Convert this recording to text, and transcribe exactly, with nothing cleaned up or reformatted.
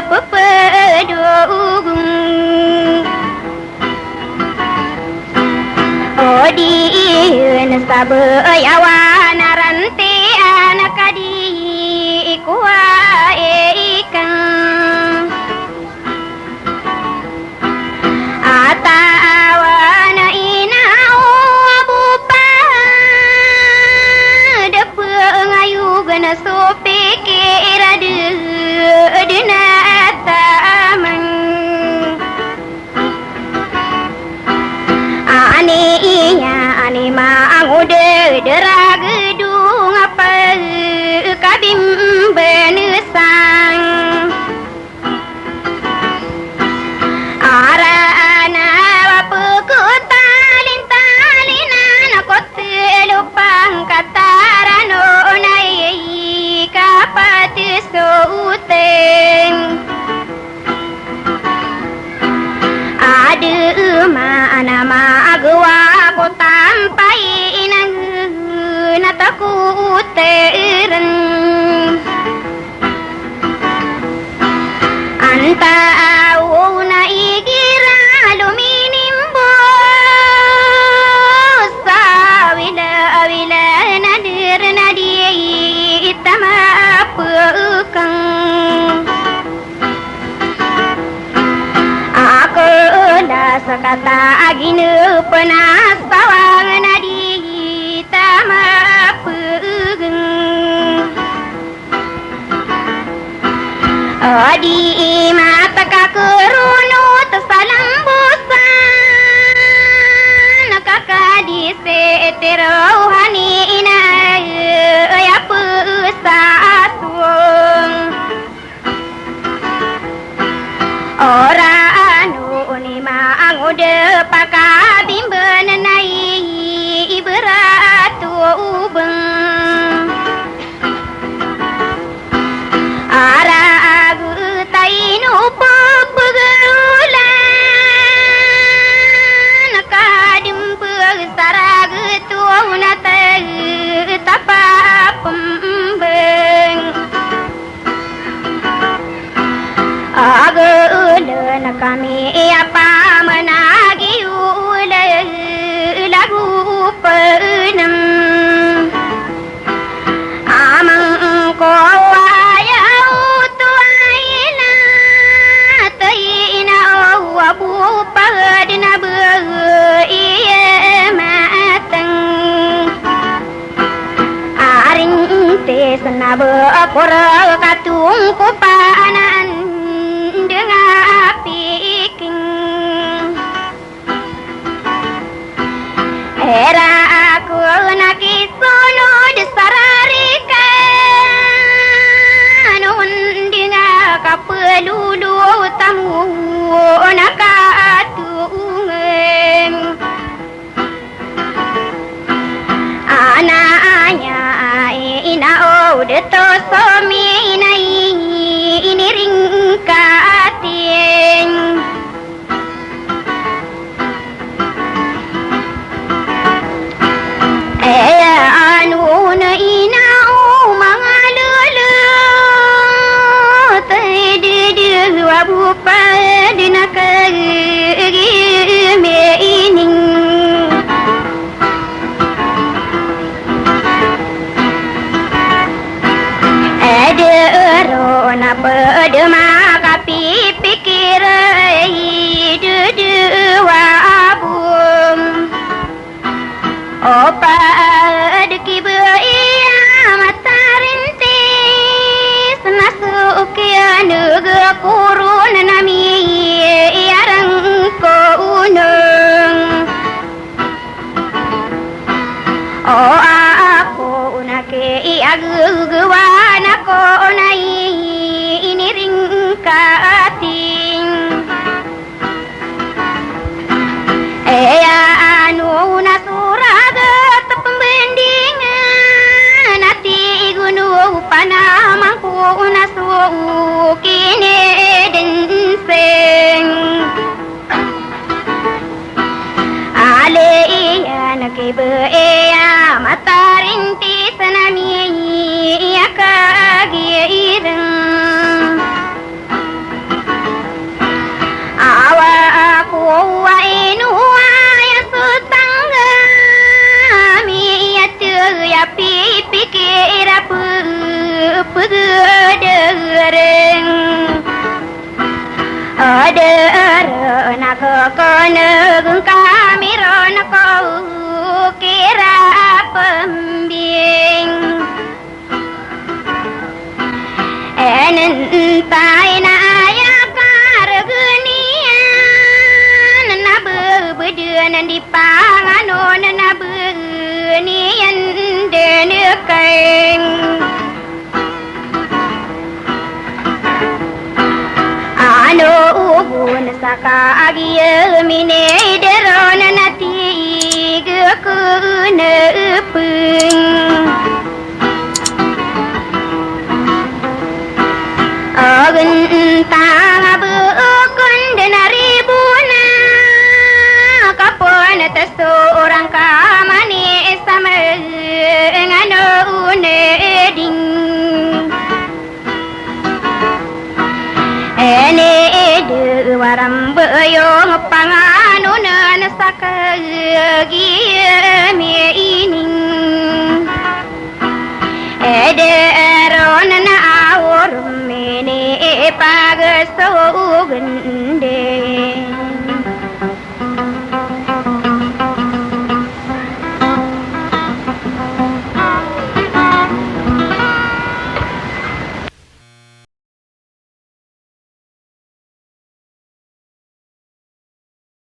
Pepedogong. O di na sabayawan a rantian ka di kowa ikang. A tawan a ina o a bopa, da pengayog na so pikir a da den a taman. Aniya, ani mangoded a ragedong a pekabimbanesan. Arana wa peketalintalinan ko telo pangkataran o nai kapatesoteng. Adema ana magowa ko tampay inang na takoteren. Antaa o na igira lominimbos sa wila-wila na deren a di tama pekang. Ako da sakata a ginepen a sawang na di tama pekang. O di mataka keronot sa lambosan, kaka di se tero hani ina ya pesasong. Ora ano oni mangodep a kabimbanen ai iberat o obeng. Ara ago taino pepegelan, kadem pegesarag to na tapa pembeng. Agelen kami iya pamenagi ule lagu penem. Amang ko aya utu aila tayina o abu pagad na be iya mateng. Aring tes na be akor katungkupan an denga piking. Era ako na kisonod sa rarikan, on di nga kapelulu tamu na katungen. Ana anya ai ina o deto somi na i iniring kating. Aya anu na ina o mangalala, tedede wabu pad na kagime ining. Ede ero na pede makapipikir, ede dewa abum. Opa ede kibe iya matarintis, na sukian ege kurun nami iya rengko uneng. O ako na ke i agegewan ako na i iniring kating. Aya anu na suragat pembendingan ati i gunung panamangku na suki ne denseng. Ale iyan kibe iya matarintis nami iya kagireng. Adar na kekeneg kami ron ko kira pembing. Enen taina aya karegen iyan na bebeden di panganon na beniyan den keng. Ano ogon sa kagiya minay deron na tig kenepeng. Agen tanga beken den a ribona kapon teso orang kamani sama ngano uneding. Ene ede waram beyong panganon na sakagi eme ining. Ede ron na aor mene pagasogen de.